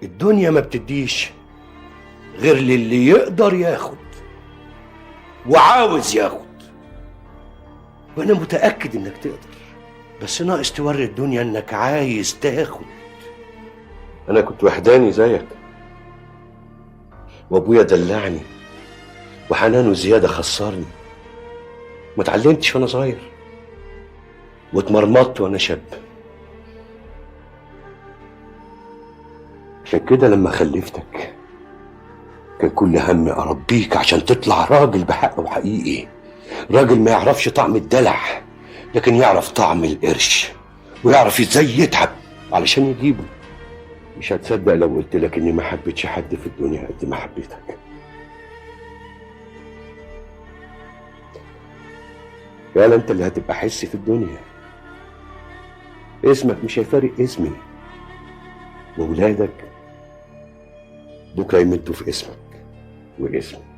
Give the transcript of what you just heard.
الدنيا ما بتديش غير للي يقدر ياخد وعاوز ياخد، وانا متأكد انك تقدر، بس ناقص توري الدنيا انك عايز تاخد. انا كنت وحداني زيك، وابويا دلعني وحنانه زيادة خسرني. ما اتعلمتش وانا صغير، واتمرمطت وانا شاب. عشان كده لما خلفتك كان كل همي اربيك عشان تطلع راجل بحق وحقيقي، راجل ما يعرفش طعم الدلع لكن يعرف طعم القرش، ويعرف ازاي يتعب علشان يجيبه. مش هتصدق لو قلت لك اني ما حبيتش حد في الدنيا قد ما حبيتك. يالا انت اللي هتبقى حسي في الدنيا، اسمك مش هيفارق اسمي، وولادك بكره يمدوا في اسمك واسمي.